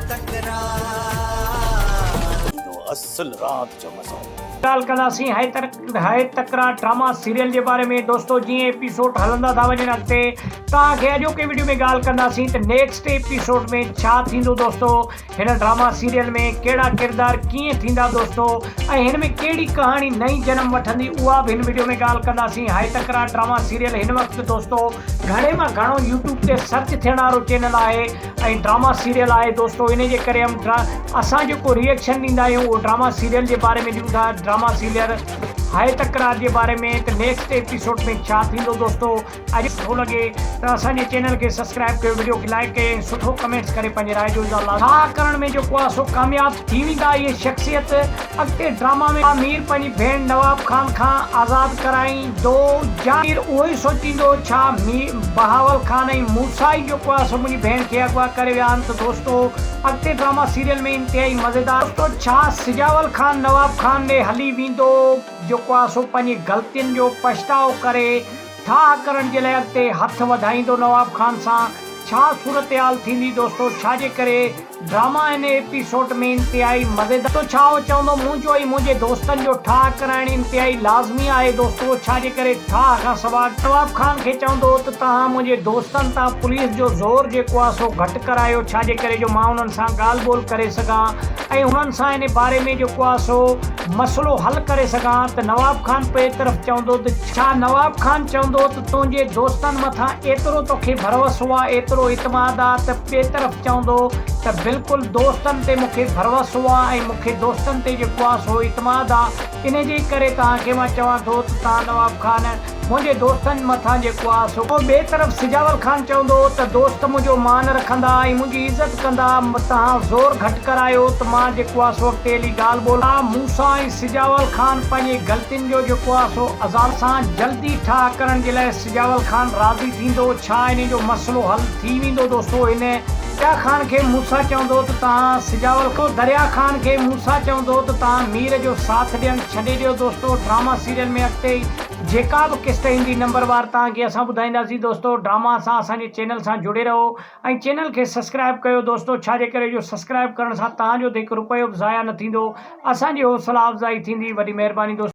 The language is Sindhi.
تڪرار. ايندو اصل راند جو مزو. ڳالهه ڪنداسين هاء تڪرار ڊراما سيريل جي باري ۾ دوستو جيئن ايپيسوڊ هلندا ٿا وڃن اڳتي توهان کي اڄوڪي وڊيو ۾ ڳالهه ڪنداسين ته نيڪسٽ ايپيسوڊ ۾ ڇا ٿيندو دوستو هن ڊراما سيريل ۾ ڪهڙا ڪردار ڪيئن ٿيندا دوستو ۽ هن ۾ ڪهڙي ڪهاڻي نئين جنم وٺندي اها به هن وڊيو ۾ ڳالهه ڪنداسين هاء تڪرار ڊراما سيريل هن وقت دوستو گهڻي مان گهڻو يوٽيوب تي سرچ ٿيڻ وارو چينل آهي ۽ ڊراما سيريل آهي دوستو انهي جي ڪري هم اسان جيڪو ريئڪشن ڏيندا آهيون اهو ڊراما سيريل جي باري ۾ ڏيون ٿا ڊراما سيريل هاء تڪرار جي باري ۾ ته نيڪسٽ ايپيسوڊ ۾ ڇا ٿيندو دوستو اڄ سٺو لڳي ته اسان جي چينل کي سبسڪرائب ڪيو وڊيو کي لائيڪ ڪيو ۽ سٺو ڪمينٽس ڪري پنهنجي راء جو اظهار لازمي ٺاهه ڪرڻ ۾ جيڪو آهي سو ڪامياب ٿي ويندا اهي شخصيت اڳتي ڊراما ۾ مير پنهنجي ڀيڻ نواب خان کان آزاد ڪرائيندو يا مير اهو ئي سوچيندو ڇا مير بهاول خان ۽ موسيٰ ئي جيڪو آهي سو منهنجي ڀيڻ کي اغوا ڪري ويا آهن ته دوستو اڳتي ڊراما سيريل ۾ انتهائي مزيدار دوستو ڇا سجاول خان نواب خان ڏي هلي ويندو جيڪو آهي سو پنهنجي غلطين جو پڇتاء ڪري ٺاهه ڪرڻ جي لاء اڳتي هٿ وڌائيندو نواب خان سان ڇا صورتحال ٿيندي دوستو ڇا جي ڪري ڊراما هن ايپيسوڊ ۾ انتهائي مزيدار دوستو ڇا هو چوندو منهنجو ۽ منهنجي دوستن جو ٺاهه ڪرائڻ انتهائي لازمي آهي دوستو ڇا جي ڪري ٺاهه کان سواء نواب خان کي چوندو ته توهان منهنجي دوستن تان پوليس جو زور جيڪو آهي سو گهٽ ڪرايو ڇا جي ڪري جو مان انهن سان ڳالهه ٻولهه ڪري سگهان ۽ انهن سان ان باري ۾ جيڪو آهي سو مسئلو حل ڪري سگهان ته نواب خان پئي طرف چوندو ته ڇا نواب خان چوندو ته تنهنجي دوستن مٿان ايترو توکي ڀروسو آ ايترو اعتماد آ ته ٻئي طرف چوندو ته بلڪل دوستن تي مونکي ڀروسو آ ۽ مونکي دوستن تي جيڪو آ سو اعتماد آ ان جي ڪري توهان کي مان چوان ٿو ته توهان نواب خان منهنجي دوستن مٿان جيڪو آ سو. پوء ٻئي طرف سجاول خان چوندو هو ته دوست منهنجو مان رکندا ۽ منهنجي عزت ڪندا، توهان زور گهٽ ڪرايو ته مان جيڪو آ سو اڳتي هلي ڳالهه ٻولهه. موسيٰ ۽ سجاول خان پنهنجي غلطين جو جيڪو آ سو ازالو سان جلدي ٺاهه ڪرڻ جي لاء سجاول خان راضي ٿيندو، ڇا انهي جو مسئلو حل ٿي ويندو دوستو هن. دريا خان کي موسيٰ چوندو ته توهان سجاول خان. دريا خان کي موسيٰ چوندو ته توهان مير جو ساٿ ڏيڻ ڇڏي ڏيو دوستو ڊراما سيريل ۾ اڳتي جيڪا به قسط ايندي نمبر وار توهان کي اسان ٻڌائينداسين دوستو ڊراما سان اسان جي چينل سان جڙي رهو ۽ چينل کي سسڪرائب ڪيو دوستو ڇا جي ڪري جو سسڪرائب ڪرڻ سان توهان جو ته هڪ روپيو به ضايع نه ٿيندو اسان جي حوصلا افزائي ٿيندي وڏي مهرباني دوستو.